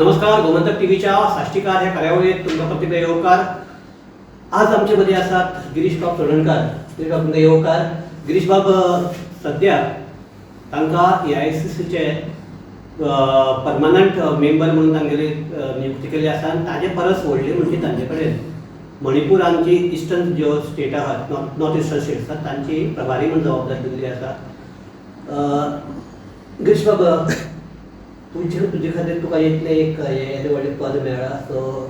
नमस्कार, गोमंतक टीव्हीच्या साश्टीकार ह्या कार्यावळीत तुमकां परत एकदा येवकार. आज आमचे मदीं आसात गिरीश बाब चोडणकार. गिरीश बाब, तुमकां येवकार. गिरीश बाब, सद्या तांकां एआयसीसीचे परमनंट मेंबर म्हणून तांगेली नियुक्ती केल्ली आसा आनी ताजे परस व्हडली म्हणजे तांचे कडेन मणिपूरान जी इस्टर्न ज्यो स्टेट आहात, नॉर्थ इस्टर्न स्टेट आसात, तांची प्रभारी म्हणून जबाबदारी दिल्ली आसा. गिरीश बाब, तुजे खातीर तुका इतलें एक हें येदें व्हडलें पद मेळ्ळां, सो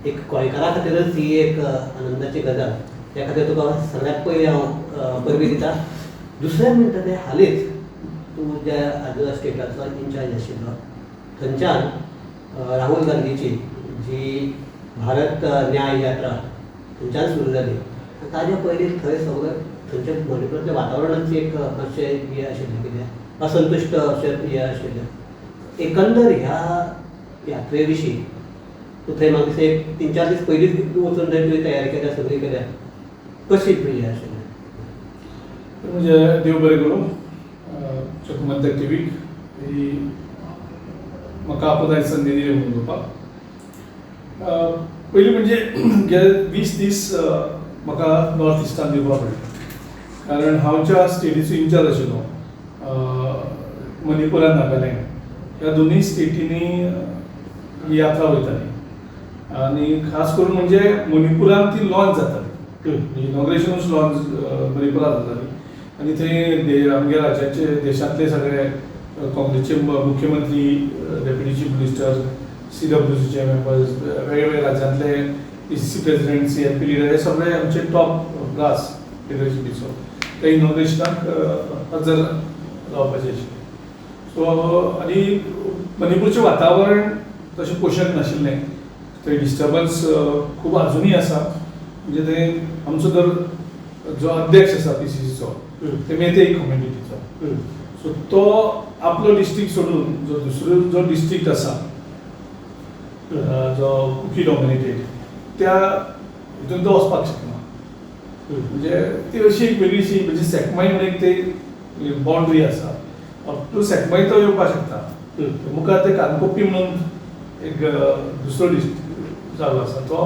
एक गोंयकारा खातीरच ही एक आनंदाची गजाल. त्या खातीर तुका सगळ्यात पयलीं हांव परबीं दिता. दुसरें म्हणटा तें, हालींच तूं ज्या आदिवासी स्टेटाचो इन्चार्ज आशिल्लो, थंयच्यान राहुल गांधीची जी भारत न्याय यात्रा थंयच्यान सुरू जाली. ताजे पयलीं थंय सगळें थंयच्या मणिपुरांतलें वातावरणच एक मातशें हें आशिल्लें, कितें असंतुश्ट अशें हें आशिल्लें. एकंदर ह्या यात्रे विशीं तूं थंय म्हाका दिसता एक 3-4 दीस पयलींच वचून थंय तुवें तयारी केल्या, सगळी केल्या, कशी हें आशिल्लें? म्हणजे देव बरें करूं गोमंतक टीव्हीक ही म्हाका आपदाय संदी दिली म्हणून उलोवपाक. पयलीं म्हणजे गेले 20 दीस म्हाका नॉर्थ इस्टान दिवपा पडलें, कारण हांव ज्या स्टेटीचो इन्चार्ज आशिल्लो, मणिपूर आनी नागालँड, ह्या दोनूय स्टेटींनी ही यात्रा वयताली आनी खास करून म्हणजे मणिपुरान ती लॉन्च जाताली, इनॉग्रेशनूच लॉन्च मणिपुरात जाताली आनी थंय आमगे राज्याचे देशांतले सगळे काँग्रेसचे मुख्यमंत्री, डेप्युटी चीफ मिनिस्टर, सीडब्ल्यूसीचे मेंबर्स, वेगवेगळ्या राज्यांतले PCC president, CLP leader, हे सगळे आमचे टॉप ब्रास लिडरशिपीचो त्या इनॉग्रेशनाक हजर रावपाचे आशिल्ले. सो आनी मणिपूरचें वातावरण तशें पोशक नाशिल्लें, थंय डिस्टर्बन्स खूब आजुनूय आसा. म्हणजे थंय आमचो जर जो अध्यक्ष आसा पीसीसीचो, ते मेतेई कम्युनिटीचो, सो तो आपलो डिस्ट्रिक्ट सोडून जो दुसरो जो डिस्ट्रिक्ट आसा, जो कुकी डॉमिनेटेड, त्या हितून तो वचपाक शकना. म्हणजे ती अशी एक वेगळीशी, म्हणजे सेकमाय म्हणून एक ते बाउंड्री आसा, अप टू सेकमाय तो येवपाक शकता. मुखार ते कानकोपी म्हणून एक दुसरो डिस्ट्रिक्ट जागो आसा, तो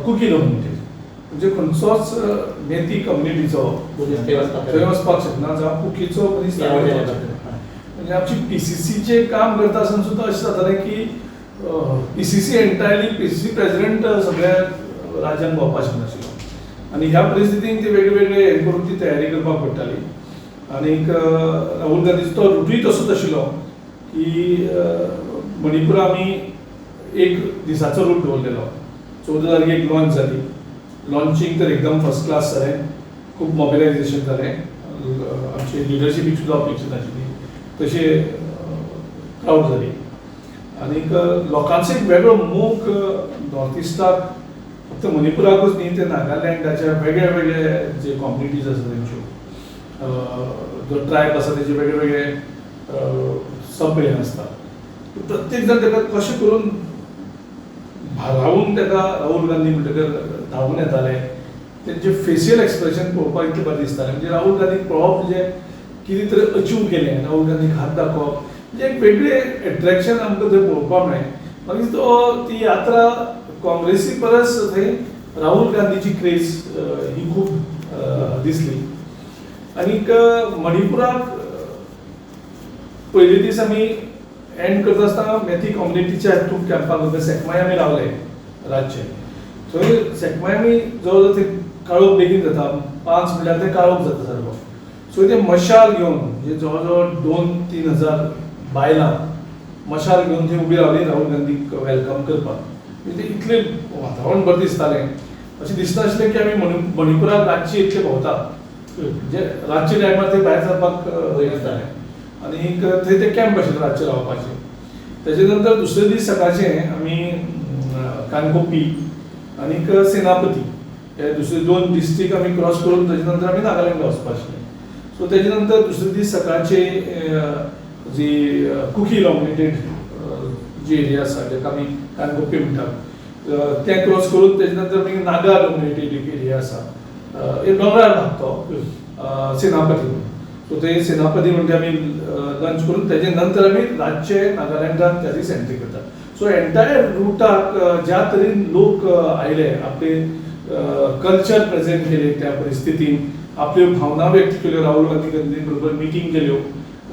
कुकी डॉमिनेटेड, म्हणजे खंयचोच मेती कम्युनिटीचो थंय वचपाक शकना, जावं कुकीचो मनीस थंय वचपाक शकना. म्हणजे आमची पीसीसीचें काम करता आसतना सुद्दां अशें जातालें की पीसीसी एंटायरली, पीसीसी प्रेसिडेंट सगळ्या राज्यांत भोंवपाक शकनाशिल्लो आनी ह्या परिस्थितीन ती वेगळे वेगळे हे करून ती तयारी करपाक पडटाली. आनीक राहुल गांधीचो तो रुटूय तसोच आशिल्लो की मणिपूर आमी एक दिसाचो रूट दवरलेलो. 14 तारखेक लॉन्च जाली, लॉन्चिंग तर एकदम फर्स्ट क्लास जालें, खूब मोबिलायजेशन जालें, आमची लिडरशिपीक सुद्दां अपेक्षा नाशिल्ली तशें क्रावड जाली. आनीक लोकांचो एक वेगळो मोग नॉर्थ इस्टाक, फक्त मणिपुराकूच न्ही, ते नागालँडाच्या वेगळे वेगळे जे कॉम्युनिटीज आसा तेंच्यो, जो ट्रायब आसा तेजे वेगळे वेगळे सब हे आसता, प्रत्येक जाण ताका कशें करून भारावून ताका राहुल गांधी म्हणटकर धांवून येताले. तेंचे फेशियल एक्सप्रेशन पळोवपाक इतलें बरें दिसतालें. म्हणजे राहुल गांधीक पळोवप म्हणजे कितें तरी अचीव केलें, राहुल गांधीक हात दाखोवप म्हणजे एक वेगळें एट्रेक्शन आमकां थंय पळोवपाक मेळ्ळें. मागीर तो ती यात्रा काँग्रेसी परस थंय राहुल गांधीची क्रेज ही खूब दिसली. आनीक मणिपुराक पयले दीस आमी एंड करता आसतना मेथी कम्युनिटीच्या हितून कॅम्पाक वता सेकमाय आमी रावले रातचे. थंय सेकमाय आमी जवळ जवळ ते काळोख बेगीन जाता, 5 म्हणल्यार ते काळोख जाता सारको. सो ते मशाल घेवन, म्हणजे जवळ जवळ 2-3 हजार बायलां मशाल घेवन थंय उबी रावली राहुल गांधीक welcome करपाक. म्हणजे इतलें वातावरण बरें दिसतालें, अशें दिसनाशिल्लें की आमी मणिपुराक रातची इतले भोंवता. म्हणजे रातचे टायमार ते भायर सरपाक हें जातालें आनी थंय ते कॅम्प आशिल्ले रातचे रावपाचे. तेजे नंतर दुसरे दीस सकाळचे आमी कानकोपी आनीक सेनापती हे दुसरे 2 डिस्ट्रिक्ट आमी क्रॉस करून तेजे नंतर आमी नागालँडा वचपा आशिल्ले. सो तेजे नंतर दुसरे दीस सकाळचे जी कुकी डॉमिनेटेड जी एरिया आसा ताका आमी कानकोपी म्हणटात, तें क्रॉस करून तेजे नंतर मागीर नागा डॉमिनेटेड एक एरिया आसा, एक दोंगरार भाग तो सेनापती. सो ते सेनापती म्हणजे आमी लंच करून तेजे नंतर आमी रातचे नागालँडान त्या दीस एंट्री करतात. सो एंटायर रुटाक ज्या तरेन लोक आयले, आपले कल्चर प्रेजेंट केले त्या परिस्थितीन, आपल्यो भावना व्यक्त केल्यो, राहुल गांधी बरोबर मिटींग केल्यो,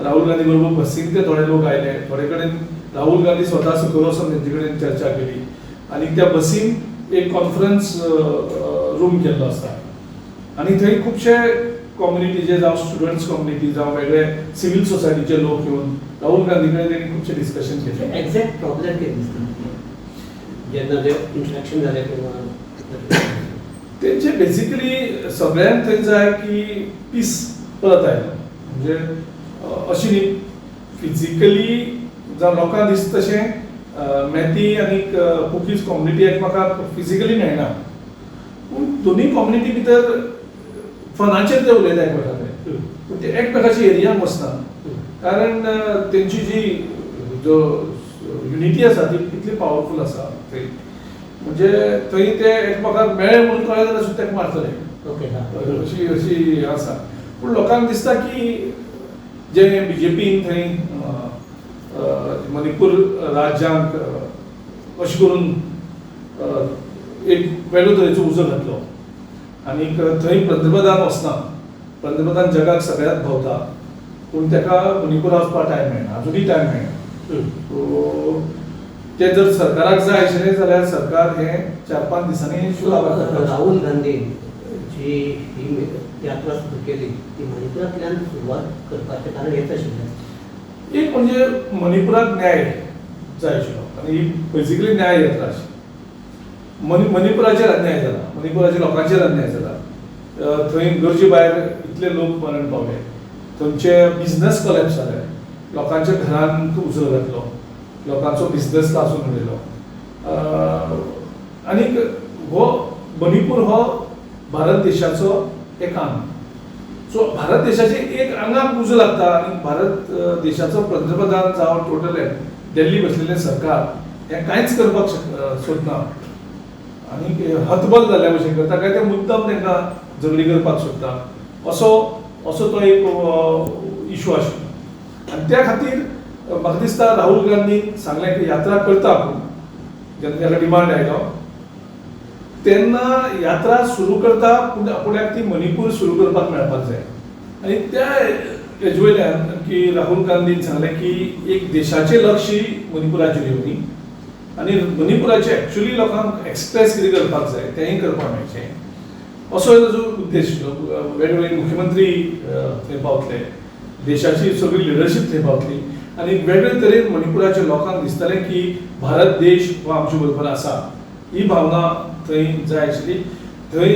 राहुल गांधी बरोबर बसीन ते थोडे लोक आयले, थोडे कडेन राहुल गांधी स्वता सकयल वचून तेंचे कडेन चर्चा केली आनी त्या बसीन एक कॉन्फरन्स रूम केल्लो आसा आनी थंय खुबशे कम्युनिटीचे जावं स्टुडंट्स कम्युनिटी जावं वेगळे सिवील सोसायटीचे लोक येवन राहुल गांधी कडेन तेणी खुबशे डिस्कशन केलें. एक्झॅक्ट प्रॉब्लेम कितें दिसता जेन्ना ते इंटरेक्शन जालें किंवा तेंचे बेसिकली सगळ्यांक थंय जाय की पीस परत आयलो, म्हणजे अशी न्ही फिजिकली जावं लोकांक दिसता तशें मेती आनी कुकीज कम्युनिटी एकमेकाक फिजिकली मेळना, पूण दोनूय कम्युनिटी भितर फनाचेर ते उलयता एकमेका कडेन, पूण ते एकमेकाच्या एरियांक वचना, कारण तेंची जी जो युनिटी आसा ती कितली पावरफूल आसा थंय, म्हणजे थंय ते एकमेकाक मेळ्ळे म्हणून कळ्ळें जाल्यार सुद्दां ताका मारतले, अशी अशी आसा. पूण लोकांक दिसता की जे बीजेपीन थंय मणिपूर राज्यांक अशें करून एक वेगळे तरेचो उजो घातलो आनीक थंय पंतप्रधान वचना, पंतप्रधान जगाक सगळ्याक भोंवता, पूण ताका मणिपुरा वचपाक टायम मेळना, अजुनूय टायम मेळना. सो ते जर सरकाराक जाय आशिल्लें जाल्यार सरकार हें 4-5 दिसांनी राहुल गांधी जी ही यात्रा सुरू केली ती मणिपुरांतल्यान सुरवात करपाचें कारण हेंच आशिल्लें. एक म्हणजे मणिपुराक न्याय जाय आशिल्लो आनी ही बेसिकली न्याय यात्रा आशिल्ली. मणिपुराचेर अन्याय जाला, मणिपुराच्या लोकांचेर अन्याय जाला, थंय गरजे भायर इतले लोक मरण पावले, थंयचे बिजनस कोलॅप्स जाले, लोकांच्या घरांत उजो घातलो, लोकांचो बिजनस लासून उडयलो. आनीक हो मणिपूर हो भारत देशाचो एक आंग, सो भारत देशाचे एक आंगाक उजो लागता आनी भारत देशाचो पंतप्रधान जावं टोटल दिल्ली बसलेलें सरकार हें कांयच करपाक सोदना आनी हतबल जाल्ल्या भशेन करता, काय ते मुद्दम तांकां झगडी करपाक सोदता, असो असो तो एक इशू आशिल्लो. आनी त्या खातीर म्हाका दिसता राहुल गांधीन सांगलें की यात्रा करता आपूण, जेन्ना ताका डिमांड आयलो तेन्ना यात्रा सुरू करता, पूण आपल्याक ती मणिपूर सुरू करपाक मेळपाक जाय. आनी त्या हेजे वयल्यान की राहुल गांधीन सांगलें की एक देशाचें लक्ष मणिपुराचेर येवनी आनी मणिपुराचे एक्चुअली लोकांक एक्सप्रेस कितें करपाक जाय तेंय करपाक मेळचें, असो ताजो उद्देश. वेगवेगळे मुख्यमंत्री थंय पावतले, देशाची सगळी लिडरशीप थंय पावतली आनी वेगळे तरेन मणिपुराच्या लोकांक दिसतलें की भारत देश हो आमचे बरोबर आसा, ही भावना थंय जाय आशिल्ली. थंय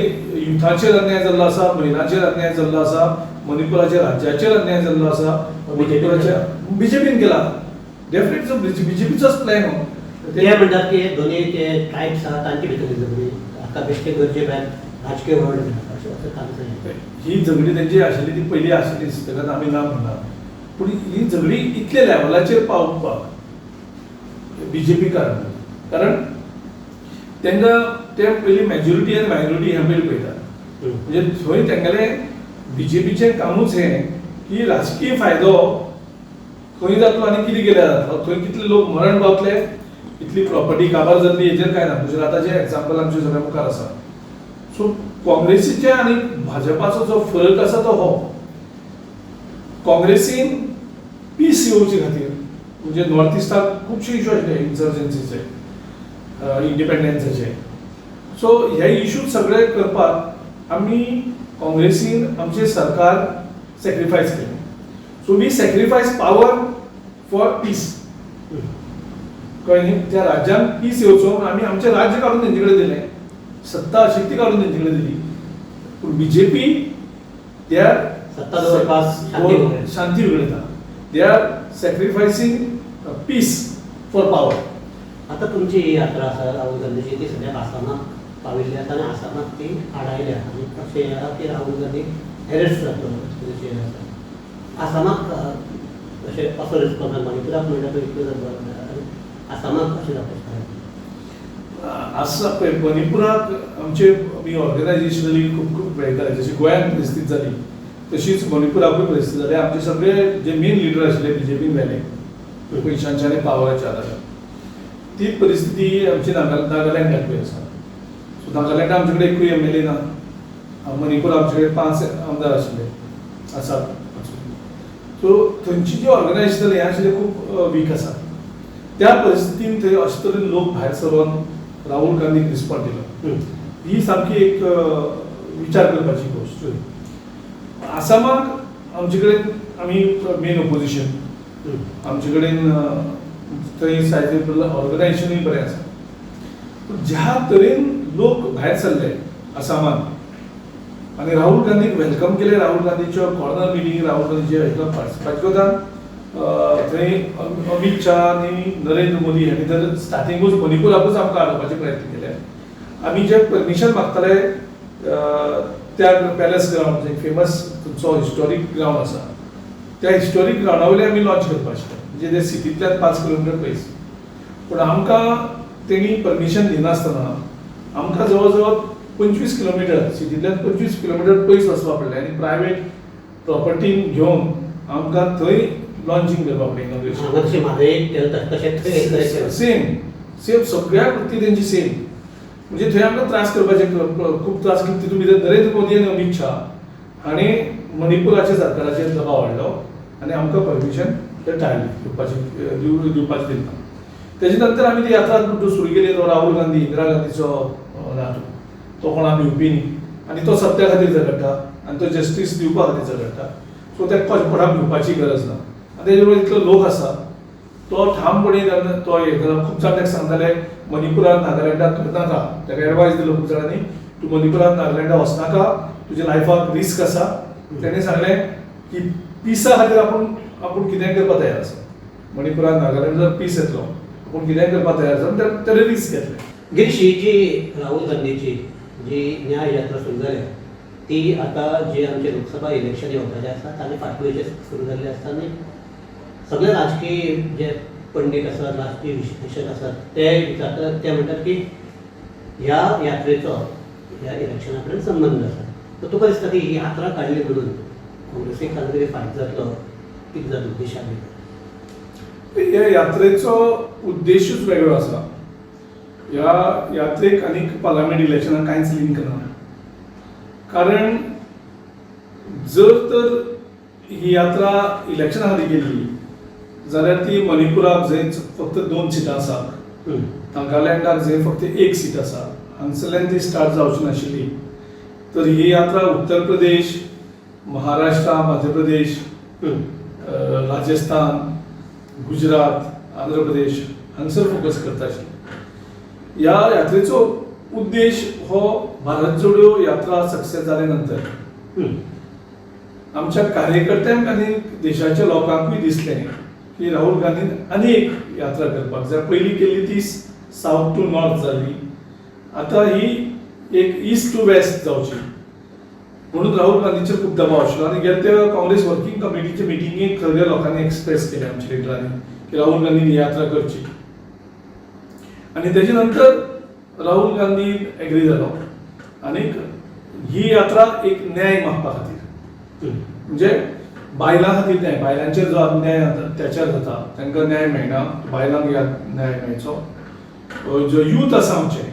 युथाचेर अन्याय जाल्लो आसा, महिलांचेर अन्याय जाल्लो आसा, मणिपुराच्या राज्याचेर अन्याय जाल्लो आसा, मणिपुराच्या बीजेपीन केला डेफिनेटली बीजेपीचोच प्लॅन हो. ते म्हणटात की दोनूय ते ट्रायब्स आहा तांचे भितर झगडी हाका बेश्टे गरजे भायर राजकीय वर्ण अशें तांचें. ही झगडी तेंची आशिल्ली ती पयलीं आशिल्लीच, ताका आमी ना म्हणना, पूण ही झगडी इतल्या लेवलाचेर पावपाक बीजेपी कारण, कारण तांकां ते पयलीं मेजॉरिटी आनी मायनॉरिटी हें पयलीं पळयतात. म्हणजे थंय तेंगेलें बीजेपीचें कामूच हें की राजकीय फायदो खंय जातलो आनी कितें केल्यार जातलो, थंय कितले लोक मरण पावतले, कितली प्रॉपर्टी काबार जातली हेजेर कांय ना. गुजराताचें एग्जाम्पल आमच्या सगळ्या मुखार आसा. सो काँग्रेसीचे आनी भाजपाचो जो फरक आसा तो हो, काँग्रेसीन पीस येवचे खातीर म्हणजे नॉर्थ इस्टाक खुबशे इशू आशिल्ले इन्सर्जन्सीचे, इंडिपेंडन्साचे, सो हे इशू सगळे करपाक आमी काँग्रेसीन आमचें सरकार सॅक्रिफायस केलें. So we sacrifice power for peace, कळ्ळें न्ही? त्या राज्यान पीस येवचो म्हणून आमी आमचें राज्य काडून तेंचे कडेन दिलें, सत्ता शक्ती काडून तेंचे कडेन दिली, पूण बीजेपी त्या सत्ता दवरपाक शांती उलयता, they are sacrificing peace for power. आतां तुमची ही यात्रा आसा राहुल गांधीची ती सद्याक आसामाक पाविल्ली आसा आनी आसामाक ती आडायल्या आनी अशें आसा की राहुल गांधी एरेस्ट जातलो अशें आसा. आसामाक अशें असो रिस्पॉन्स मणिपुराक म्हणल्यार तो इतलो जाता, आसामाक अशें जाता आसा. पळय मणिपुराक आमचे आमी ऑर्गनायजेशनली खूब खूब मेळटाले, जशी गोंयांत परिस्थिती जाली तशीच मणिपुराकूय परिस्थिती जाली. आमचे सगळे जे मेन लिडर आशिल्ले बीजेपीन व्हेले पयशांच्या आनी पावराच्या आदारान. ती परिस्थिती आमची नागालँडाकूय आसा. सो नागालँडा आमचे कडेन एकूय एमएलए ना. मणिपूर आमचे कडेन 5 आमदार आशिल्ले आसात. सो थंयची जी ऑर्गनायजेशन हें आशिल्लें खूब वीक आसा. त्या परिस्थितीन थंय अशे तरेन लोक भायर सरून राहुल गांधीक रिस्पॉन्ड दिलो. ही सामकी एक विचार करपाची गोश्ट. आसामाक आमचे कडेन आमी मेन ओपोजिशन, आमचे कडेन थंय सायजेबल ऑर्गनायजेशनूय बरें आसा. पूण ज्या तरेन लोक भायर सरले आसामान आनी राहुल गांधीक welcome केलें, राहुल गांधीच्यो कॉर्नर मिटींग, राहुल गांधीचे हेका पार्टिसिपेट करता, थंय अमीत शाह आनी नरेंद्र मोदी हांणी तर स्टार्टिंगूच मणिपुराकूच आमकां हाडोवपाचे प्रयत्न केले. आमी जे परमिशन मागताले त्या पॅलस ग्रावंड, जे फेमस थंयचो हिस्टोरीक ग्रावंड आसा, त्या हिस्टोरीक ग्रावंडा वयल्यान आमी लॉन्च करपाक आशिल्ले, म्हणजे ते सिटींतल्यान 5 किलोमिटर पयस. पूण आमकां तेणी परमिशन दिनासतना आमकां जवळ जवळ 25 किलोमिटर, सिटींतल्यान 25 किलोमिटर पयस वचपा पडलें आनी प्रायवेट प्रॉपर्टीन घेवन आमकां थंय लॉन्चिंग करपा पडलें, इनॉग्रेशन. सेम सेम सगळ्या कृती तेंची सेम. म्हणजे थंय आमकां त्रास करपाचे, खूब त्रास केले. तितून भितर नरेंद्र मोदी आनी अमीत शाह हांणी मणिपुराच्या सरकाराचेर दबाव हाडलो आनी आमकां परमिशन ते टाळ्ळी दिवपाची, दिवपाची दिली ना. तेजे नंतर आमी ती यात्रा सुरू केली. तो राहुल गांधी इंदिरा गांधीचो नातू, तो कोणाक भिवपी न्ही आनी तो सत्या खातीर झगडटा आनी तो जस्टीस दिवपा खातीर झगडटा. सो ताका कोणाक भिवपाची गरज ना. आनी तेजे बरोबर इतलो लोक आसा, तो ठामपणे तो हे खूब जाण ताका सांगताले मणिपुरान नागालँडाक करनाका, ताका एडवायस दिलो खूब जाणांनी, तूं मणिपुरान नागालँडाक वचनाका, तुज्या लायफाक रिस्क आसा. तेणें सांगलें की पिसा खातीर आपूण आपूण कितेंय करपाक तयार आसा, मणिपुरान नागालँड जर पीस येतलो आपूण कितेंय करपाक तयार आसा, तेणें रिस्क घेतलें. गिरीश, ही जी राहुल गांधीची जी न्याय यात्रा सुरू जाल्या ती आतां जे आमचे लोकसभा इलेक्शन येवपाचें आसा ताजे फाटभुंयेचेर सुरू जाल्ले आसता आनी सगळे राजकीय जे पंडीत आसात, राजकीय विश्लेशक आसात, ते विचारतात, ते म्हणटात की ह्या यात्रेचो ह्या इलेक्शना कडेन संबंद आसा. तर तुका दिसता की ही यात्रा काडली म्हणून काँग्रेसीक ताजो कितें फायदो जातलो, कितें जातलो देशा भितर? ह्या यात्रेचो उद्देशूच वेगळो आसा. ह्या यात्रेक आनी पार्लमेंट इलेक्शनाक कांयच लिंक ना. कारण जर तर ही यात्रा इलेक्शना खातीर केल्ली जाल्यार ती मणिपुराक जंय फक्त 2 सिटां आसा, नागालँडाक जंय फक्त 1 सीट आसा, हांगसरल्यान ती स्टार्ट जावची नाशिल्ली. तर ही यात्रा उत्तर प्रदेश, महाराष्ट्र, मध्य प्रदेश, राजस्थान, गुजरात, आंध्र प्रदेश हांगसर फोकस करता आशिल्ली. ह्या यात्रेचो उद्देश हो भारत जोडो यात्रा सक्सेस जाले नंतर आमच्या कार्यकर्त्यांक आनी देशाच्या लोकांकूय दिसलें की राहुल गांधीन आनी एक यात्रा करपाक जाय. पयलीं केल्ली ती सावथ टू नॉर्थ जाली, आतां ही एक ईस्ट टू वेस्ट जावची म्हणून राहुल गांधीचेर खूब दबाव आशिल्लो. आनी गेले त्या काँग्रेस वर्किंग कमिटीचे मिटिंगेक सगळ्या लोकांनी एक्सप्रेस केले आमच्या लिडरांनी की राहुल गांधीन ही यात्रा करची. आनी तेजे नंतर राहुल गांधी एग्री जालो आनी ही यात्रा एक न्याय मागपा खातीर, म्हणजे बायलां खातीर न्याय, बायलांचेर जो अन्याय अत्याचार जाता तांकां न्याय मेळना, बायलांक न्याय मेळचो. जो यूथ आसा आमचे,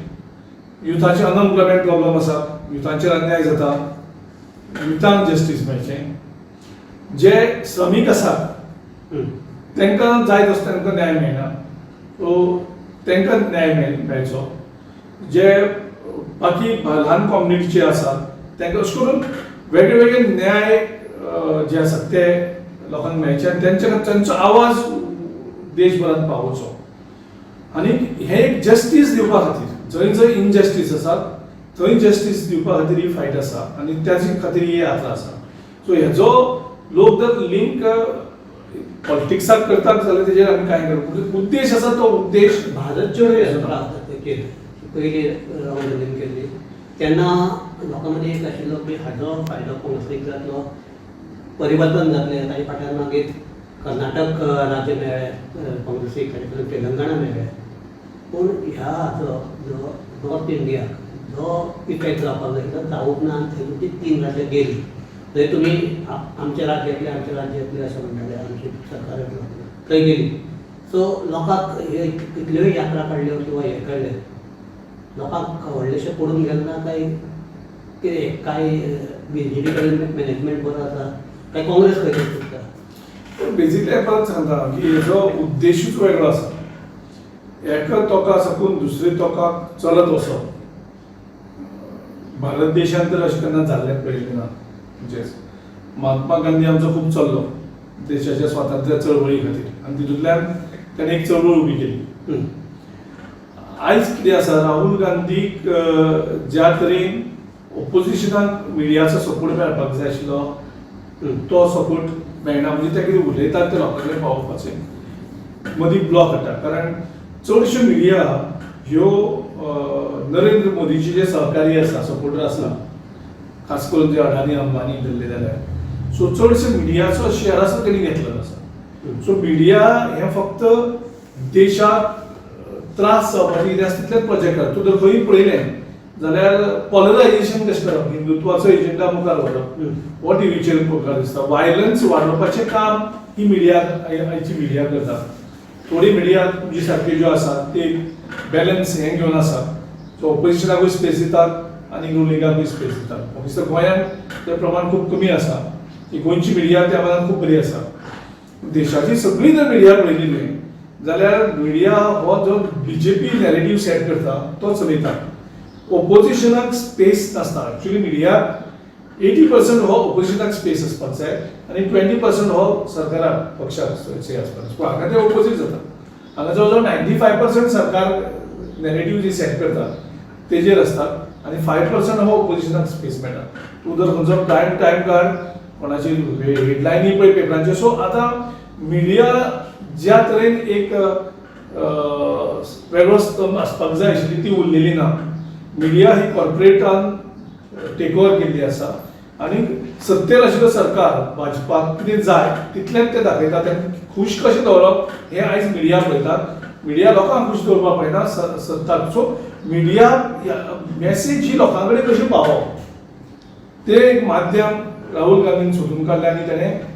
युथाचे अनएम्प्लॉयमेंट प्रॉब्लम आसा, युथांचेर अन्याय जाता, युथांक जस्टीस मेळचें. जे श्रमीक आसात तांकां जाय तसो तांकां न्याय मेळना, सो तांकां न्याय मेळचो. जे बाकी ल्हान कम्युनिटीचे आसात तांकां, अशें करून वेगळे वेगळे न्याय जे आसात ते लोकांक मेळचे आनी तांचो आवाज देशभरांत पावोवचो. आनी हें एक जस्टीस दिवपा खातीर, जंय जंय इनजस्टीस आसा थंय जस्टीस दिवपा खातीर ही फायट आसा आनी त्याचे खातीर ही यात्रा आसा. सो हेजो लोक जर लिंक पॉलिटिक्साक करतात जाल्यार तेजेर आमी कांय करूं, उद्देश आसा तो उद्देश. भारत जोडो यात्रा केली पयली राहुल गांधीन केल्ली तेन्ना लोकां मदीं एक आशिल्लो की हाजो फायदो काँग्रेसीक जातलो, परिवर्तन जातलें. ताजे फाटल्यान मागीर कर्नाटक राज्य मेळ्ळें काँग्रेसीक, ताजे फाटल्यान तेलंगणा मेळ्ळें. पूण ह्या हाचो जो नॉर्थ इंडियाक जो इफेक्ट जावपाक जाय तो जावूंक ना आनी थंय तुमची 3 राज्यां गेलीं. थंय तुमी आमच्या राज्यांतले आमच्या राज्यांतले अशें म्हणटाले, आमचें सरकार येतलो, थंय गेली. सो लोकांक हे इतल्योय यात्रा काडल्यो किंवा हे काडले, लोकांक व्हडलेशें पडून गेलें ना काय कितें? काय बीजेपी कडेन मॅनेजमेंट बरो आसा काय काँग्रेस खंय तरी चुकता? बेजिकली परत सांगता की हेजो उद्देशूच वेगळो आसा. एका तोका साकून दुसरे तोकाक चलत वचप, भारत देशांत तर अशें केन्ना जाल्लें पळयलें ना. म्हणजे महात्मा गांधी आमचो खूब चल्लो देशाच्या स्वातंत्र्य चळवळी खातीर आनी तितूंतल्यान ताणें एक चळवळ उबी केली. आयज कितें आसा, राहुल गांधीक ज्या तरेन ओपोजिशनाक मिडियाचो सपोर्ट मेळपाक जाय आशिल्लो तो सपोर्ट मेळना. म्हणजे ते कितें उलयतात ते लोकां कडेन पावोवपाचें मदीं ब्लॉक हाडटा, कारण चडश्यो मिडिया ह्यो नरेंद्र मोदीचे जे सहकारी आसा, सपोर्टर आसा, खास करून जे अडानी अंबानी धरले जाल्यार, सो चडशे मिडियाचो शेअर आसा तेणी घेतलेलो आसा. सो मिडिया हें फक्त देशाक त्रास जावपाचें कितें आसा तितलेंच प्रोजेक्ट करता. तूं जर खंय पळयलें जाल्यार पोलरायझेशन कशें करप, हिंदुत्वाचो एजेंडा मुखार व्हरप हो टिवीचेर मुखार दिसता. वायलन्स वाडोवपाचें काम ही मिडिया, आयची मिडिया करता. थोडी मिडिया तुमची सारकी ज्यो आसा ते बॅलन्स हें घेवन आसा, सो ओपोजिशनाकूय स्पेस दितात आनी रुलिंगाकूय स्पेस दितात. म्हाका दिसता गोंयांत तें प्रमाण खूब कमी आसा की गोंयची मिडिया त्या मानान खूब बरी आसा. देशाची सगळी जर मिडिया पळयली न्हय जाल्यार मिडिया हो जो बीजेपी नॅरेटीव सेट करता तो चलयता. ओपोजिशनाक स्पेस नासता. एक्चुली मिडिया 80% हो ओपोजिशनाक स्पेस आसपाक जाय आनी 20% हो सरकाराक, पक्षाक आसपाक जाय. पूण हांगा ते ओपोजीट जाता. हांगा जवळ जवळ 95% सरकार नॅरेटीव जी सेट करता तेजेर आसता आनी 5% हो ओपोजिशनाक स्पेस मेळटा. तूं जर खंयचो प्रायम टायम काड, कोणाची हेडलायनी पळय पेपरांच्यो. सो आतां मिडिया ज्या तरेन एक वेगळो स्तंभ आसपाक जाय आशिल्ली ती उरलेली ना. मिडिया ही कॉर्पोरेटान टेक ओवर केल्ली आसा आनी सत्तेर आशिल्लो सरकार भाजपाक कितें जाय तितलेंच ते दाखयता. तांकां खूश कशें दवरप हें आयज मिडिया पळयतात. मिडिया लोकांक खूश दवरपाक पळयना, सत्ताक. सो मिडिया मॅसेज ही लोकां कडेन कशी पावोवप ते एक माध्यम राहुल गांधीन सोदून काडलें आनी ताणें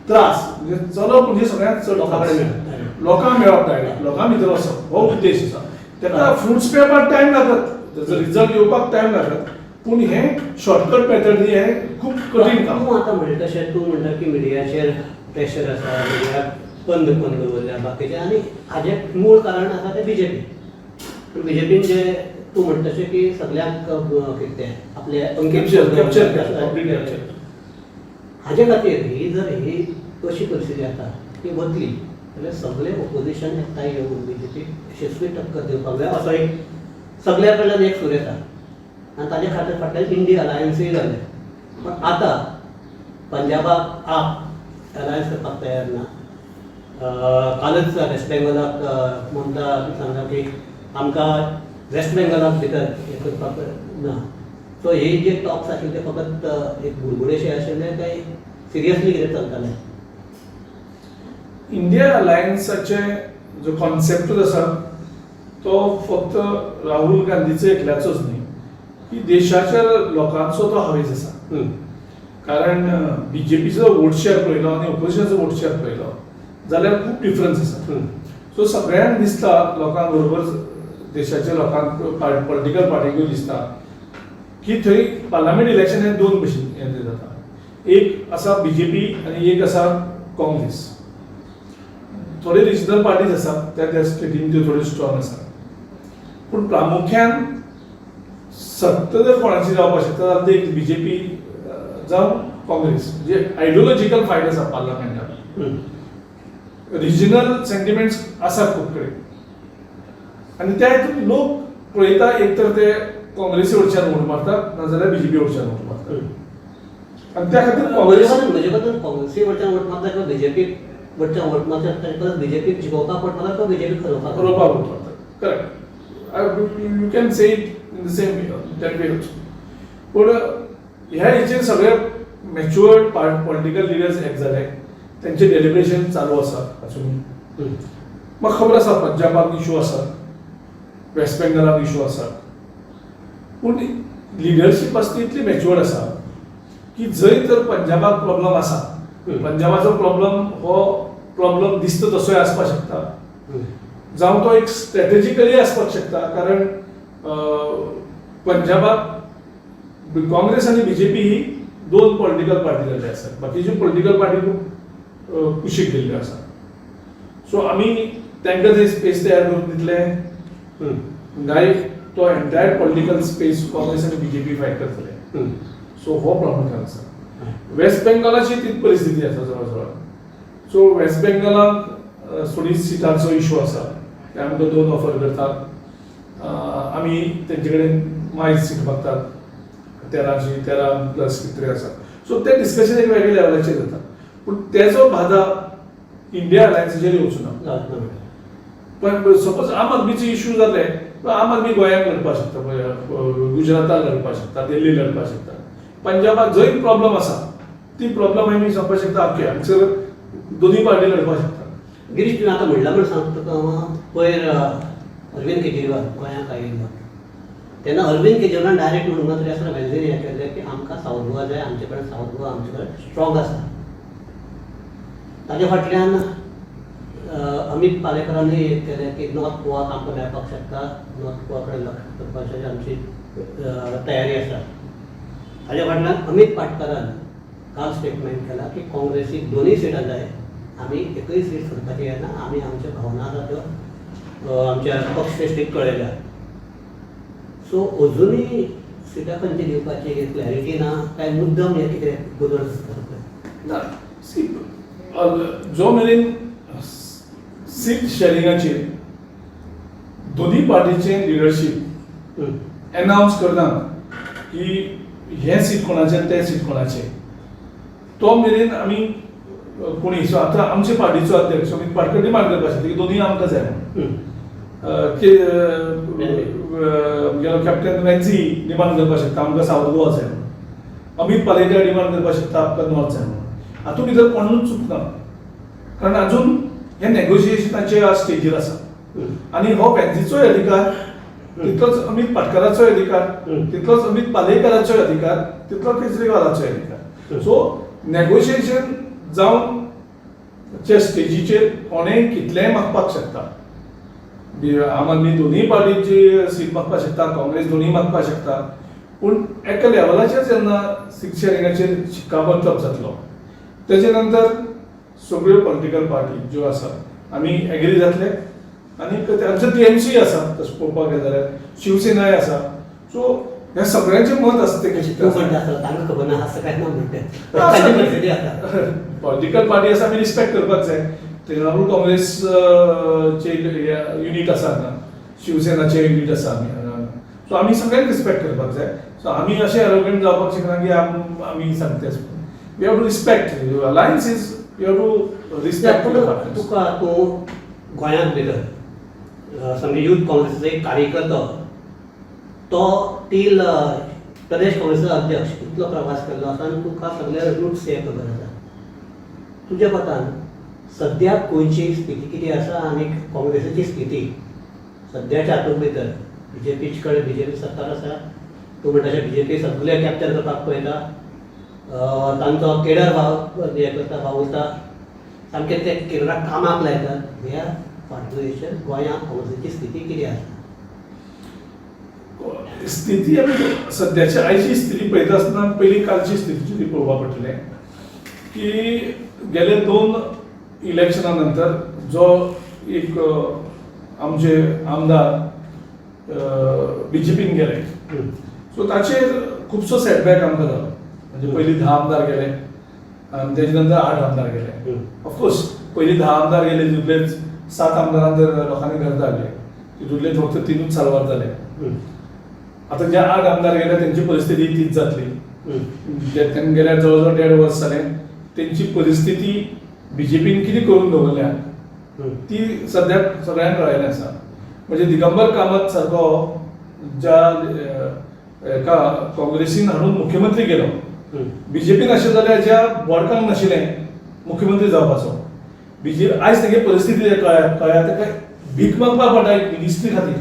त्रास म्हणजे चलप म्हणजे सगळ्यांत चड लोकां त्रास. कडेन मेळप. लोकांक मेळप, डायरेक्ट लोकां भितर वचप हो उद्देश आसा. ताका फ्रुट्स मेळपाक टायम लागत, ताचो रिजल्ट येवपाक टायम लागत, पूण हें शॉर्टकट मेथड हें खूब कठीण काम. तूं आतां म्हणटा तशें, तूं म्हणटा की मिडियाचेर प्रेशर आसा, मिडियाक बंद करून दवरल्या बाकीचें, आनी हाजें मूळ कारण आसा तें बीजेपी. पूण बीजेपीन जे तूं म्हणटा तशें की सगळ्यांक कितें तें आपले अंकीत Capture, capture, complete capture. हाजे खातीर ही जर ही अशी परिस्थिती आसा ती वतली जाल्यार सगळे ओपोजिशन एकठांय येवन बीजेपीक यशस्वी टक्कर दिवपाक जाय असो एक सगळ्या कडल्यान एक सूर येता आनी ताजे खातीर फाटल्यान इंडिया अलायन्सूय जालें. पण आतां पंजाबाक आप अलायन्स करपाक तयार ना. कालच वेस्ट बेंगॉलाक ममता सांगला की आमकां वेस्ट बेंगॉलाक भितर हें करपाक ना. सो हे जे टॉक्स आशिल्ले ते फकत एक बुडबुडेशे आशिल्ले काय सिरियसली कितें चलतालें? इंडिया अलायन्साचे जो कॉन्सेप्टूच आसा तो फक्त राहुल गांधीचो एकल्याचोच न्ही, की देशाच्या लोकांचो तो हावेस आसा. कारण बीजेपीचो वोट शेअर पळयलो आनी ओपोजिशनाचो वोट शेअर पळयलो जाल्यार खूब डिफरन्स आसा. सो सगळ्यांक दिसता, लोकांक बरोबर देशाच्या लोकांक, पॉलिटिकल पार्टीकूय दिसता की थंय पार्लमेंट इलेक्शन हे दोन भशेन हें जाता. एक आसा बीजेपी आनी एक आसा काँग्रेस. थोडे रिजनल पार्टीज आसा त्या त्या स्टेटीन, त्यो थोड्यो स्ट्रॉंग आसा, पूण प्रामुख्यान सत्ता जर कोणाची जावपाक शकता जाल्यार ते एक बीजेपी जावं काँग्रेस. म्हणजे आयडियोलॉजिकल फायट आसा पार्लमेंटान. रिजनल सेंटिमेंट्स आसात खूब कडेन आनी त्या हितून लोक पळयता, एक तर ते काँग्रेसी वटच्यान वोट मारतात नाजाल्यार बीजेपी वटच्यान वोट मारतात आनी त्या खातीर काँग्रेस म्हजे बद्दल काँग्रेसी वटच्यान वोट मारता किंवा बीजेपी वटच्यान वोट मारता, ताचे परस बीजेपीक जिखोवपाक वोट मारता किंवा बीजेपीक हरोवपाक. हरोवपाक वोट मारतात. Correct, you can say it in the same way, that way also. पूण ह्या हेचेर सगळे मॅच्युअर्ड पॉलिटिकल लिडर्स एक जाले, तेंचे डेलिब्रेशन चालू आसा अजून. म्हाका खबर आसा पंजाबाक इशू आसा, वेस्ट बेंगलाक इशू आसा, पूण लिडरशीप आसता तितली मॅच्युअर्ड आसा की जंय तर पंजाबाक प्रॉब्लम आसा, पंजाबाचो प्रॉब्लम हो प्रॉब्लम दिसता तसोय आसपाक शकता. जावं तो एक स्ट्रॅटेजिकली आसपाक शकता, कारण पंजाबाक काँग्रेस आनी बीजेपी ही दोन पॉलिटिकल पार्टी जाल्ले आसात, बाकीच्यो पॉलिटिकल पार्टी खूब कुशीक गेल्ल्यो आसा. सो आमी तांकां ते स्पेस तयार करून दितले काय तो एंटायर पॉलिटिकल स्पेस काँग्रेस आनी बीजेपी फायट करतले? सो हो प्रामुख्यान आसा. वेस्ट बेंगॉलाची तीच परिस्थिती आसा जवळ जवळ. सो वेस्ट बेंगॉलाक थोडी सिटांचो इशू आसा, ते आमकां दोन ऑफर करतात, आमी तेंचे कडेन मायज सीट मागतात, 13ची, 13 प्लस कितें तरी आसा. सो ते डिस्कशन एक वेगळ्या लेवलाचेर जाता, पूण तेजो बादा इंडिया अलायन्साचेर येवचो ना. पण सपोज आम आदमीचे इशू जाले, आम आदमी गोंयांत लढपाक शकता, गुजराताक लढपाक शकता, दिल्ली लढपाक शकता. पंजाबात जंय प्रॉब्लम आसा ती प्रॉब्लम आमी सांगपाक शकता, ओके, हांगसर दोनूय पार्टी लढपाक शकता. गिरीश, तुवें आतां म्हणलां म्हण सांगता तुका हांव, पयर अरविंद केजरीवाल गोंयांत आयिल्लो तेन्ना अरविंद केजरीवालान डायरेक्ट म्हणूंक ना तरी आसतना वेन्झीन हें केल्लें की आमकां सावथ गोवा जाय, आमचे कडेन सावथ गोवा आमचे कडेन स्ट्रॉंग आसा. ताज्या फाटल्यान अमीत पालेकरानूय एक केलें की नॉर्थ गोवाक आमकां मेळपाक शकता, नॉर्थ गोवा कडेन लक्ष करपाची आमची तयारी आसा. ताज्या फाटल्यान अमीत पाटकरान काल स्टेटमेंट केला की काँग्रेसीक दोनूय सिटां जाय, आमी एकूय सीट सोडपाची येना, आमी आमच्यो भावना आसा त्यो आमच्या पक्षश्रेश्ठीक कळयल्या. सो अजुनूय सिटां खंयची दिवपाची क्लॅरिटी ना काय मुद्दम हें कितें गोंदळ दिसता? ना, सी, जो मेरेन सीट शेअरिंगाचेर दोनूय पार्टीचे लिडरशीप एनाउन्स करना की हें सीट कोणाचें, तें सीट कोणाचें, तो मेरेन आमी कोणी, सो आतां आमचे पार्टीचो अध्यक्ष अमीत पाटकर डिमांड करपाक शकता की दोनूय आमकां जाय म्हणून. आमगेलो कॅप्टन वेन्झी डिमांड करपाक शकता आमकां सावथ गोवा जाय म्हणून, अमीत पालेकर डिमांड करपाक शकता आमकां नॉर्थ जाय म्हणून. हातूंत भितर कोणूच चुकना, कारण अजून हे नेगोशिएशनाचे स्टेजीर आसा आनी हो वेन्झीचोय अधिकार तितलोच अमीत पाटकराचोय अधिकार, तितलोच अमीत पालेकराचोय अधिकार, तितलो केजरीवालाचोय अधिकार. सो नेगोशिएशन जावन चे स्टेजीचेर कोणेय कितलेंय मागपाक शकता. आम आदमी दोनूय पार्टीची सीट मागपाक शकता, काँग्रेस दोनूय मागपाक शकता, पूण एका लेवलाचेर जेन्ना सीट शेरिंगाचेर शिक्कामोर्तब जातलो, तेजे नंतर सगळ्यो पॉलिटिकल पार्टी ज्यो आसा आमी एग्री जातले. आनी आमचो टीएमसी आसा, तशें पळोवपाक गेलें जाल्यार शिवसेनाय आसा, सो ह्या सगळ्यांचें मत आसा तें. तूं म्हणटा आसतना तांकां खबर ना असं काय ना म्हणटे, तांची परिस्थिती आसा. पॉलिटिकल पार्टी आसा, आमी रिस्पेक्ट करपाक जाय. तृणमूल काँग्रेस चे युनीट आसा हांगा, शिवसेनाचे युनीट आसा आमी हांगा, सो आमी सगळ्यांक रिस्पेक्ट करपाक जाय. सो आमी अशें एरोगंट जावपाक शकना की आमी सांगते. We have to respect alliance is, you have to respect. पूण तुका, तूं गोंयांत भितर समजा युथ काँग्रेसीचो एक कार्यकर्तो तो टील प्रदेश काँग्रेसीचो अध्यक्ष इतलो प्रवास केल्लो आसा आनी तुका सगळे रुट्स हे खबर आसा. तुज्या मतान सद्या गोंयची स्थिती कितें आसा आनी काँग्रेसीची स्थिती सद्याच्या हातूंत भितर बीजेपीचे कडेन, बीजेपी सरकार आसा, तूं म्हणटा तशें बीजेपी सगळें कॅप्चर करपाक पळयता, तांचो केडर भाव हें करता, वावुरता, सामकें ते केडराक कामाक लायतात. ह्या फाटभुंयेचेर गोंयांत काँग्रेसीची स्थिती कितें आसा? स्थिती आमी सद्याची आयची स्थिती पळयता आसतना पयलीं कालची स्थिती पळोवपाक पडटलें की गेले दोन इलेक्शना नंतर जो एक आमचे आमदार बीजेपीन गेले, सो ताचेर खुबसो सेटबॅक आमकां जालो. म्हणजे पयलीं 10 आमदार गेले आनी तेजे नंतर 8 आमदार गेले. ऑफकोर्स पयलीं 10 आमदार गेले तितूंतलेच 7 आमदारांक तर लोकांनी घर धाडले, तितूंतले फक्त 3ूच साल्वार जाले. आतां जे 8 आमदार गेले तेंची परिस्थिती तीच जातली. तांकां गेल्यार जवळ जवळ 1.5 वर्स जालें, तेंची परिस्थिती बीजेपीन कितें करून दवरल्या ती सद्याक सगळ्यांक कळयलें आसा. म्हणजे दिगंबर कामत सारको ज्या एका काँग्रेसीन हाडून मुख्यमंत्री केलो, बीजेपीन अशें जाल्यार ज्या बोडकांक नाशिल्लें मुख्यमंत्री जावपाचो, बीजे आयज तेगे परिस्थिती कळ्ळ्या कळ्ळ्या ताका भीक मागपाक पडटा एक मिनिस्ट्री खातीर.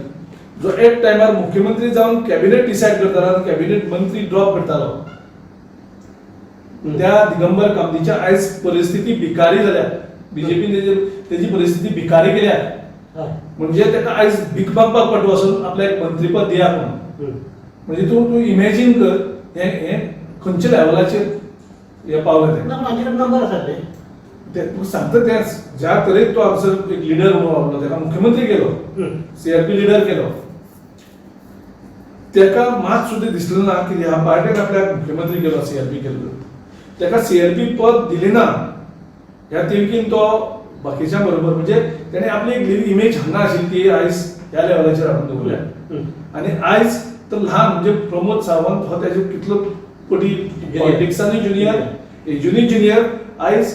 जो एक टायमार मुख्यमंत्री जावन कॅबिनेट डिसायड करतालो आनी कॅबिनेट मंत्री ड्रॉप करतालो, त्या दिगंबर कामतीच्या आयज परिस्थिती भिकारी जाल्या. बीजेपीन तेजी परिस्थिती भिकारी केल्या. म्हणजे ताका आयज भीक मागपाक पडटा वचून आपल्याक मंत्रीपद दिया म्हणून. म्हणजे तूं तूं इमॅजीन कर हें हें खंयच्या लेवलाचेर हें पावलें तें. ना, पण हांचे कडेन नंबर आसात न्ही. ते तुका सांगता तेंच, ज्या तरेन तो हांगासर एक लिडर म्हणून वावुरलो, ताका मुख्यमंत्री केलो, सीआरपी लिडर केलो, ताका मात सुद्दां दिसलें ना की ह्या पार्टीन आपल्याक मुख्यमंत्री केलो, सीआरपी केलो, ताका सीआरपी पद दिलें ना ह्या तिडकीन तो बाकीच्या बरोबर, म्हणजे तेणे आपली एक इमेज हांगा आशिल्ली ती आयज ह्या लेवलाचेर हाडून दवरल्या. आनी आयज तर ल्हान म्हणजे प्रमोद सावंत हो तेजे कितलो कोटी पॉलिटिक्सानूय ज्युनियर, एजूनय ज्युनियर, आयज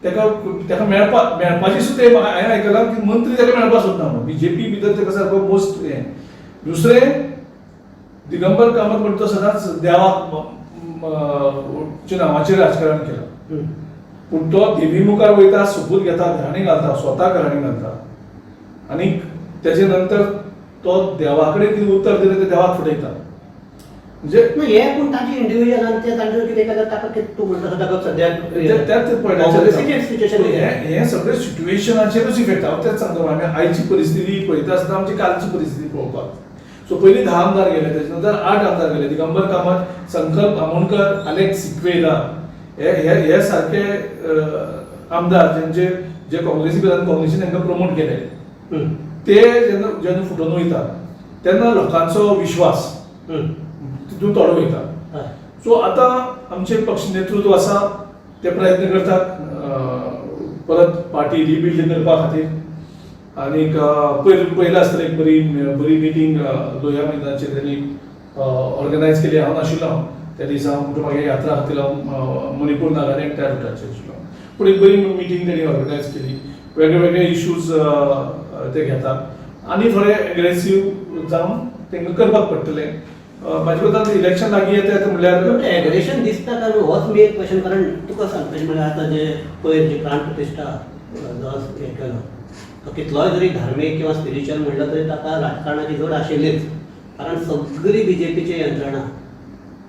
ताका ताका मेळपाची सुद्दां हांवें आयकलां की मंत्री ताका मेळपाक सोदना म्हणून बीजेपी भितर ताका सारको मोस्ट हें. दुसरें दिगंबर कामत म्हणटा तो सदांच देवाक नांवाचेर राजकारण केलां, पूण तो देवी मुखार वयता, सोपूत घेता, घराणी घालता, स्वता घराणी घालता आनी तेजे नंतर तो देवा कडेन कितें उत्तर दिलें तें देवाक फटयता. म्हणजे हे पूण ताचे इंडिव्हिज्युअल आनी ते तांचे कितें केल्यार ताका कितें तूं म्हणटा ताका सद्याक त्याच सिच्युएशन हें सगळें सिट्युएशनाचेरूच इफेक्ट. हांव तेच सांगता, आमी आयची परिस्थिती पळयता आसतना आमची कालची परिस्थिती पळोवपाक. सो पयलीं 10 आमदार गेले, तेजे नंतर 8 आमदार गेले, दिगंबर कामत, संकल्प आमोणकर, आलेक्स सिक्वेरा हे हे सारके आमदार जेंचे जे काँग्रेसी भितर काँग्रेसीन तांकां प्रमोट केले ते जेन्ना जेन्ना फुटून वयता तेन्ना लोकांचो विश्वास तितून थोडो वयता. सो आतां आमचे पक्ष नेतृत्व आसा ते प्रयत्न करतात परत पार्टी रिबिल्ड करपा खातीर. आनीक पयर पयलें आसतना एक बरी बरी मिटींग लोहिया मैदानाचेर तेणी ऑर्गनायज केली. हांव नाशिल्लो त्या दिसा, म्हणटा म्हागे यात्रा खातीर हांव मणिपूर नागालँड त्या रुटाचेर आशिल्लो, पूण एक बरी मिटींग तेणी ऑर्गनायज केली. वेगळे वेगळे इश्यूज ते घेतात आनी थोडे एग्रेसीव जावन तांकां करपाक पडटलें. म्हाजे मतान इलेक्शन लागीं येता म्हणल्यार एग्रेशन दिसता काय होच मेन क्वेश्चन. कारण तुका सांगपाचें म्हणल्यार आतां जे पयर जे प्राण प्रतिश्ठा जो हें केलो तो कितलोय जरी धार्मीक किंवा स्पिरिच्युअल म्हणलं तरी ताका राजकारणाची जोड आशिल्लीच. कारण सगळी बीजेपीची यंत्रणा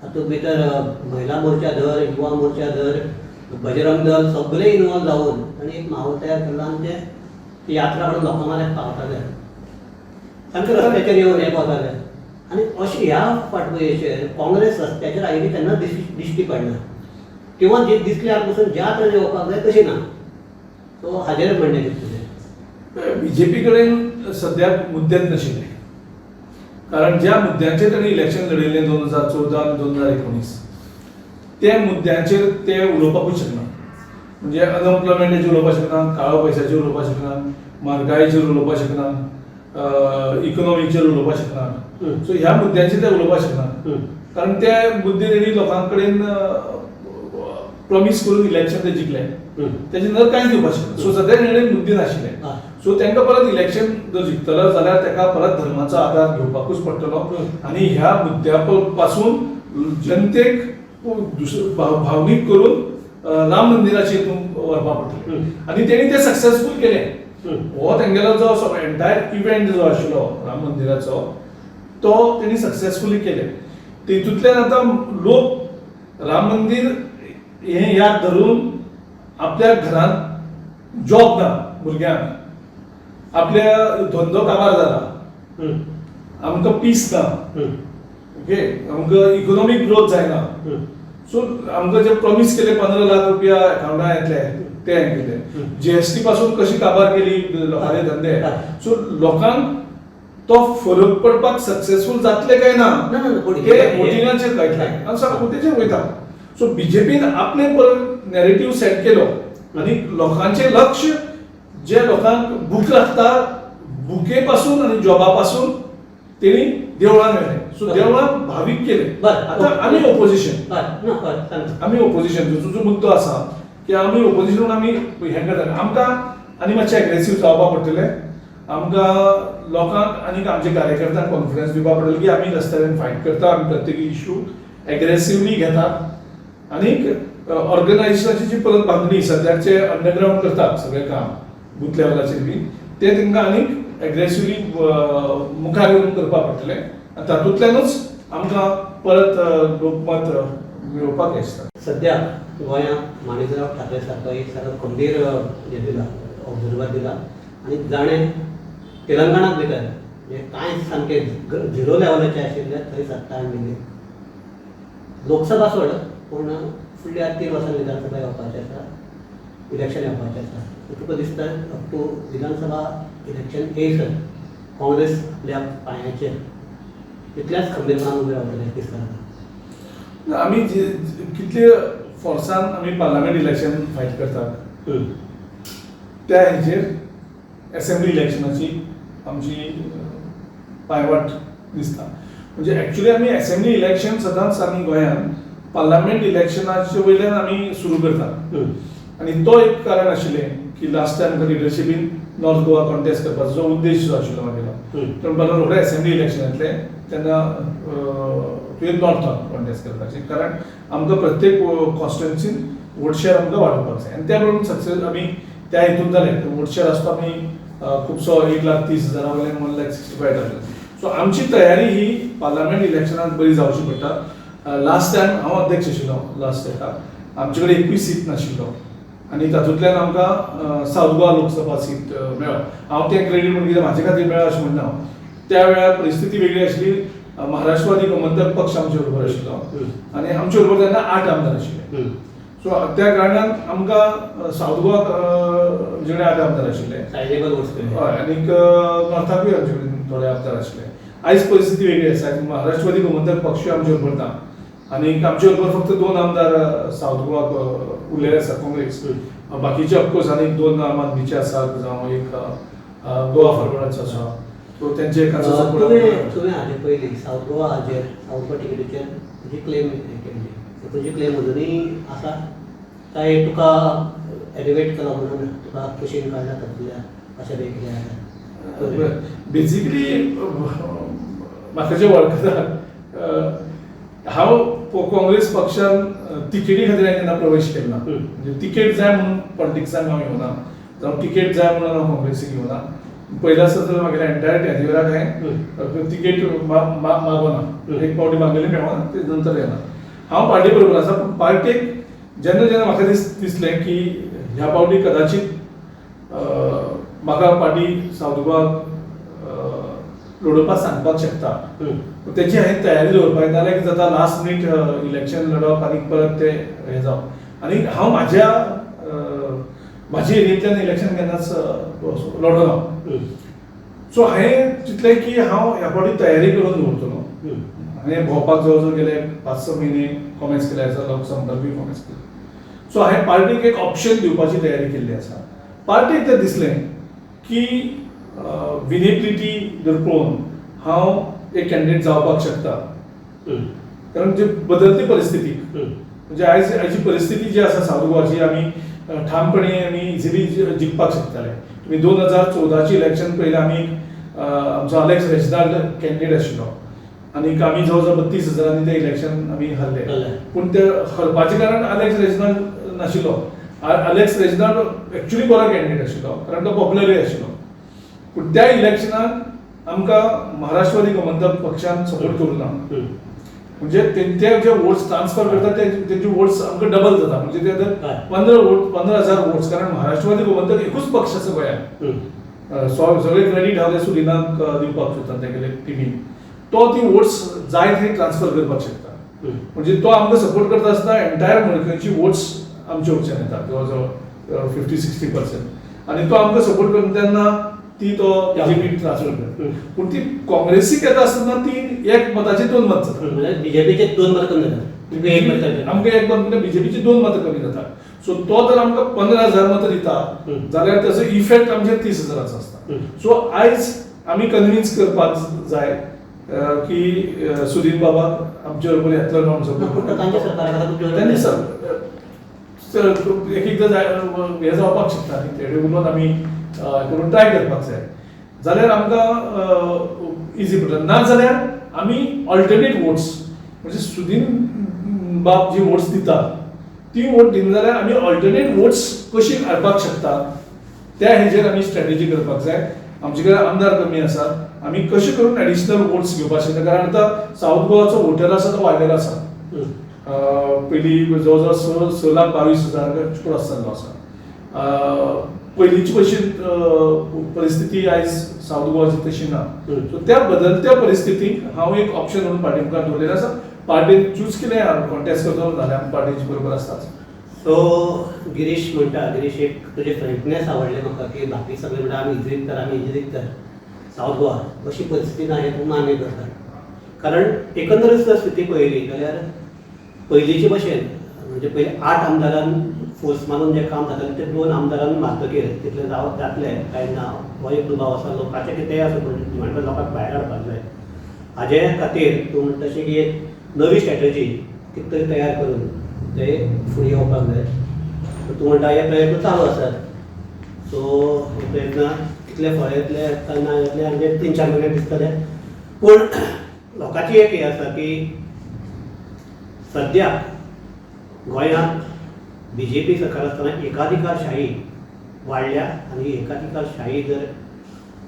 तातूंत भितर महिला मोर्चा धर, युवा मोर्चा धर, बजरंग दल सगळे इनवॉल्व जावन आनी एक माहोल तयार केलो आनी ते यात्रा म्हणून लोकां म्हऱ्यांत पावताले, सामके रस्त्याचेर येवन हें पावताले. आनी अशें ह्या फाटभुंयेचेर काँग्रेस रस्त्याचेर आयली तेन्ना दिश्टी पडना किंवा जी दिसल्यार पसून ज्या तरेन येवपाक जाय तशी ना. सो हाजेर म्हणणें कितें तुजें? बीजेपी कडेन सद्याक मुद्देच नाशिल्ले, कारण ज्या मुद्द्यांचेर तांणी इलेक्शन लढयलें 2014 आनी 2019 त्या मुद्द्यांचेर ते उलोवपाकूच शकना. म्हणजे अनएम्प्लॉयमेंटाचेर उलोवपाक शकना, काळो पयशाचेर उलोवपाक शकना, म्हारगायेचेर उलोवपाक शकना, इकॉनॉमीचेर उलोवपाक शकना. सो ह्या मुद्द्यांचेर ते उलोवपाक शकना, कारण ते मुद्दे तेणी लोकां कडेन प्रॉमीस करून इलेक्शन ते जिखले, तेजे नंतर कांयच दिवपाक शकना. सो सद्या तेणे कडेन मुद्दे नाशिल्ले. सो तांकां परत इलेक्शन जर जिखतलो जाल्यार ताका परत धर्माचो आदार घेवपाकूच पडटलो आनी ह्या मुद्द्या पासून जनतेक भावनीक करून राम मंदिराचे हितून व्हरपाक पडटलें आनी तेणी तें सक्सेसफूल केलें. हो तेंगेलो जो एंटायर इव्हेंट जो आशिल्लो राम मंदिराचो तो तेणी सक्सेसफुली केलें. तितूंतल्यान आतां लोक राम मंदीर हें याद धरून आपल्या घरांत जॉब ना भुरग्यांक, आपल्या धंदो काबार जाला, आमकां पीस ना, ओके, आमकां इकोनॉमीक ग्रोथ जायना. सो आमकां जे प्रॉमीस केले 15 लाख रुपया अकाउंटार येतले ते हांवें केले. जीएसटी पासून कशी काबार केली लोकांले धंदे. सो लोकांक तो फरक पडपाक सक्सेसफूल जातले काय ना ते वोटिंगाचेर कळटलें आनी सगळें तेचेर वयता. सो बीजेपीन आपले परत नॅरेटीव सेट केलो आनी लोकांचें लक्ष जे लोकांक भूक लागता भुके पासून आनी जॉबा पासून तेणी देवळान व्हेलें. सो देवळान भावीक केलें. आतां आमी ओपोजिशन, आमी ओपोजिशन तुजो मुद्दो आसा की आमी ओपोजिशन म्हणून आमी हें करता, आमकां आनी मातशें एग्रेसीव जावपाक पडटलें, आमकां लोकांक आनी आमच्या कार्यकर्त्यांक कॉन्फिडन्स दिवपाक पडटलें की आमी रस्त्यार फायट करता, आमी प्रत्येक इशू एग्रेसिवली घेतात आनीक ऑर्गनायजेशनाची जी परत बांदणी सद्याचे अंडरग्रावंड करतात सगळें काम बूथ लेवलाचेर बी ते तांकां आनीक एग्रेसिवली मुखार येवन करपाक पडटलें आनी तातूंतल्यानूच आमकां परत लोकमत मेळोवपाक येस. सद्या गोंयांत माणिकराव ठाकरे सारको एक सारको खंबीर हें दिला, ऑब्जर्वर दिला आनी जाणें तेलंगणाक भितर म्हणजे कांय सामकें झिरो लेवलाचें आशिल्लें थंय सत्ता मेळ्ळी. लोकसभा सोड, पूण फुडल्या 3 वर्सां विधानसभा येवपाचें आसा, इलेक्शन येवपाचें आसा. तुका दिसता अप टू विधानसभा इलेक्शन येयसर काँग्रेस आपल्या पांयाचेर तितल्याच खंबीरपणान उबें रावतलें दिसता? आमी कितले फोर्सान आमी पार्लमेंट इलेक्शन फायट करतात त्या हेचेर एसेंब्ली इलेक्शनाची आमची पांयवाट दिसता. म्हणजे एक्चुली आमी एसेंब्ली इलेक्शन सदांच आमी गोंयांत पार्लमेंट इलेक्शनाचे वयल्यान आमी सुरू करतात. आनी तो एक कारण आशिल्लें की लास्ट टायम लिडरशिपीन नॉर्थ गोवा कॉन्टेस्ट करपाचो जो उद्देश जो आशिल्लो म्हागेलो, तो म्हणपाक रोखडें एसेंब्ली इलेक्शन येतलें तेन्ना तुवें नॉर्थाक कॉन्टेस्ट करपाचें, कारण आमकां प्रत्येक कॉन्स्टिट्युएन्सीन वोट शेअर आमकां वाडोवपाक जाय. आनी त्या प्रमाणे सक्सेस आमी त्या हितून जाले. वोट शेअर आसता आमी खुबसो 1,30,000 वयल्यान 1,65,000. सो आमची तयारी ही पार्लमेंट इलेक्शनाक बरी जावची पडटा. लास्ट टायम हांव अध्यक्ष आशिल्लो लास्ट हाका, आमचे कडेन एकूय सीट नाशिल्लो आनी तातूंतल्यान आमकां सावथ गोवा लोकसभा सीट मेळ्ळो. हांव तें क्रेडीट म्हणून कितें म्हाजे खातीर मेळ्ळो अशें म्हणना हांव. त्या वेळार परिस्थिती वेगळी आशिल्ली. महाराष्ट्रवादी गोमंतक पक्ष आमचे बरोबर आशिल्लो आनी आमचे बरोबर तेन्ना 8 आमदार आशिल्ले. सो त्या कारणान आमकां सावथ गोवा आमचे कडेन 8 आमदार आशिल्ले, हय, आनीक नॉर्थाकूय आमचे कडेन थोडे आमदार आशिल्ले. आयज परिस्थिती वेगळी आसा. महाराष्ट्रवादी गोमंतक पक्षूय आमचे बरोबर ना आनी आमचे बरोबर फक्त 2 आमदार सावथ गोवाक उरलेले आसा काँग्रेस, बाकीचे ऑफकोर्स आनीक 2 आम आदमीचे आसात, जावं एक गोवा फॉरवर्डाचो आसा. सो तेंचे तुवें हाजे पयलीं सावथ गोवा हाजेर सावथ गोवा टिकेटीचेर तुजी क्लेम केल्ली, तुजी क्लेम अजुनूय आसा काय तुका एलिवेट केलो म्हणून तुका कुशीन काडला तातूंतल्यान अशें बी कितें आसा? बेजिकली म्हाका जे वळखतात, हांव काँग्रेस पक्षान तिकेटी खातीर हांवें केन्ना प्रवेश केलो ना. म्हणजे तिकेट जाय म्हणून पॉलिटिक्सान हांव येवना, जावं तिकेट जाय म्हणून हांव काँग्रेसीक येवना. पयलीं आसता जाल्यार म्हागेल्या एंटायर टेन्युअराक हांवें तिकेट मागोना, एक पावटी मागलेली मेळना, ते नंतर येना. हांव पार्टी बरोबर आसा, पूण पार्टेक जेन्ना जेन्ना म्हाका दिसलें की ह्या पावटी कदाचीत म्हाका पार्टी सावथ गोवा लडोवपाक सांगपाक शकता, तेची हांवें तयारी दवरपाक नाजाल्यार कितें जाता लास्ट मिनीट इलेक्शन लडप आनी परत ते हें जावप. आनी हांव म्हाज्या म्हाजी एरियेंतल्यान इलेक्शन केन्नाच लडोना. सो हांवें चिंतलें की हांव ह्या फावटी तयारी करून दवरतलो. हांवें भोंवपाक जवळ जवळ गेले 5-6 म्हयने कॉमेंट्स केले आसा, लोकसंपर्कूय कॉमेंट्स केले. सो हांवें पार्टीक एक ऑप्शन दिवपाची तयारी केल्ली आसा. पार्टीक तें दिसलें की विनेबिलिटी जर पळोवन हांव एक कॅन्डिडेट जावपाक शकता, कारण जी बदलती परिस्थिती, म्हणजे आयज आयची परिस्थिती जी आसा सावथ गोवाची, आमी ठामपणे आमी इजिली जिखपाक शकताले. तुमी 2014 इलेक्शन पयलें आमी आमचो अलेक्स रेजिनाल्ड कॅन्डिडेट आशिल्लो आनी आमी जवळ जवळ 32,000 तें इलेक्शन आमी हरले. पूण ते हरपाचें कारण अलेक्स रेजिनाल्ड नाशिल्लो. अलेक्स रेजिनाल्ड एक्चुली बरो कॅन्डिडेट आशिल्लो, कारण तो पॉप्युलरूय आशिल्लो. पूण त्या इलेक्शनाक आमकां महाराष्ट्रवादी गोमंतक पक्षान सपोर्ट करूं ना. म्हणजे ते जे वोट्स ट्रान्सफर करतात तेंचे वोट्स आमकां डबल जाता. म्हणजे ते आतां 15,000 वोट्स, कारण महाराष्ट्रवादी गोमंतक एकूच पक्ष आसा गोंयांत. सगळे क्रेडीट हांव ते सुदिनाक दिवपाक सोदता तेगेले टिमीक. तो ती वोट्स जाय थंय ट्रान्सफर करपाक शकता. म्हणजे तो आमकां सपोर्ट करता आसतना एंटायर मडकयची वोट्स आमचे वटच्यान येतात जवळ जवळ 50-60%. आनी तो आमकां सपोर्ट करता तेन्ना ती तो बीजेपी ट्रान्सफर करता. पूण ती काँग्रेसीक येता आसतना ती एक मताचे 2 मत जाता. बीजेपीचे 2 मत कमी जाता, आमकां एक मत म्हणजे बीजेपीचे 2 मतां कमी जाता. सो तो जर आमकां 15,000 मतां दिता जाल्यार ताचो इफेक्ट आमचेर 30,000 आसता. सो आयज आमी कन्विन्स करपाक जाय की सुदीन बाबा आमचे बरोबर येतलो ना म्हणून. सर एक एकदां हें जावपाक शकता न्ही, तेणे उलोवन आमी करून ट्राय करपाक जाय जाल्यार आमकां इजी पडटा. ना जाल्यार आमी ऑल्टरनेट वोट्स, म्हणजे सुदीन बाब जी वोट्स दिता ती वोट दिना जाल्यार आमी ऑल्टरनेट वोट्स कशी हाडपाक शकता त्या हेजेर आमी स्ट्रॅटेजी करपाक जाय. आमचे कडेन आमदार कमी आसात, आमी कशें करून एडिशनल वोट्स घेवपाक शकता, कारण आतां सावथ गोवाचो वोटर आसा तो वाडलेलो आसा. पयलीं जवळ जवळ 6,22,000 क्रॉस जाल्लो आसा. पयलींची भशेन परिस्थिती आयज सावथ गोवाची तशी ना. सो त्या बदलत्या परिस्थितीक हांव एक ऑप्शन म्हणून पार्टी मुखार दवरलेलें आसा. पार्टीन चूज केलें, हांव कॉन्टेस्ट करतलो जाल्यार आमी पार्टीचे बरोबर आसताच. सो गिरीश म्हणटा, गिरीश एक तुजें फ्रँकनेस आवडलें म्हाका की बाकी सगळे म्हणटा आमी इजिलीक तर, आमी इजिलीक तर सावथ गोवा अशी परिस्थिती ना हें तूं मान्य करता. कारण एकंदरच जर स्थिती पळयली जाल्यार पयलींचे भशेन म्हणजे पयलीं 8 आमदारान फोर्स मारून जें काम जातालें तें 2 आमदारान मारतकीर तितलें जातलें काय ना हो एक दुबाव आसा. लोकांचें कितेंय आसूं पण निमाणें लोकांक भायर हाडपाक जाय. हाजे खातीर तूं म्हणटा तशें की एक नवी स्ट्रॅटजी कितें तरी तयार करून ते फुडें येवपाक जाय. तूं म्हणटा हे प्रयत्न चालू आसात. सो हे प्रयत्न कितले फळ येतले काय ना येतले आमचे 3-4 म्हयने दिसतले. पूण लोकांची एक हें आसा की सद्या गोंयांत बीजेपी सरकार आसतना एकाधिकारशाही वाडल्या आनी एकाधिकारशाही जर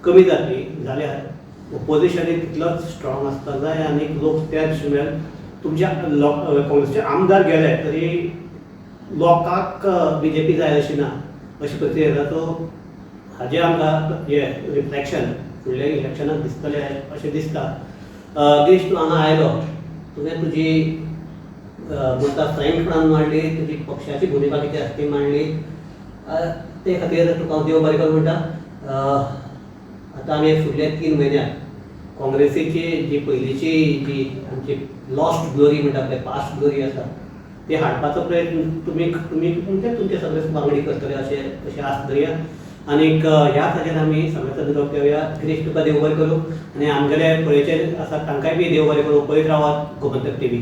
कमी जातली जाल्यार ओपोजिशनूय तितलोच स्ट्रॉंग आसपाक जाय आनी लोक त्या दृश्टीन तुमच्या काँग्रेसचे आमदार गेले तरी लोकांक बीजेपी जाय अशी ना अशी परिस्थिती येता. सो हाजें आमकां हें रिफ्लेक्शन फुडल्या इलेक्शनाक दिसतलें अशें दिसता. गिरीश, तूं हांगा आयलो, तुवें तुजी म्हणटा फ्रँकपणान मांडली, तुजी पक्षाची भुमिका कितें आसा ती मांडली, ते खातीर तुका हांव देव बरें करूं म्हणटा. आतां आमी फुडल्या 3 म्हयन्याक काँग्रेसीची जी पयलींची जी आमची लॉस्ट ग्लोरी म्हणटा पळय, पास्ट ग्लोरी आसा ती हाडपाचो प्रयत्न तुमी तुमी म्हणजे तुमचे सगळे वांगडी करतले अशें अशें आस धरया. आनीक ह्या खातीर आमी सगळ्यांचो निरोप घेवया. गिरीश, तुका देव बरें करूं आनी आमगेले पळयचे आसात तांकांय बी देव बरें करूं. पळयत रावात गोमंतक टीव्ही.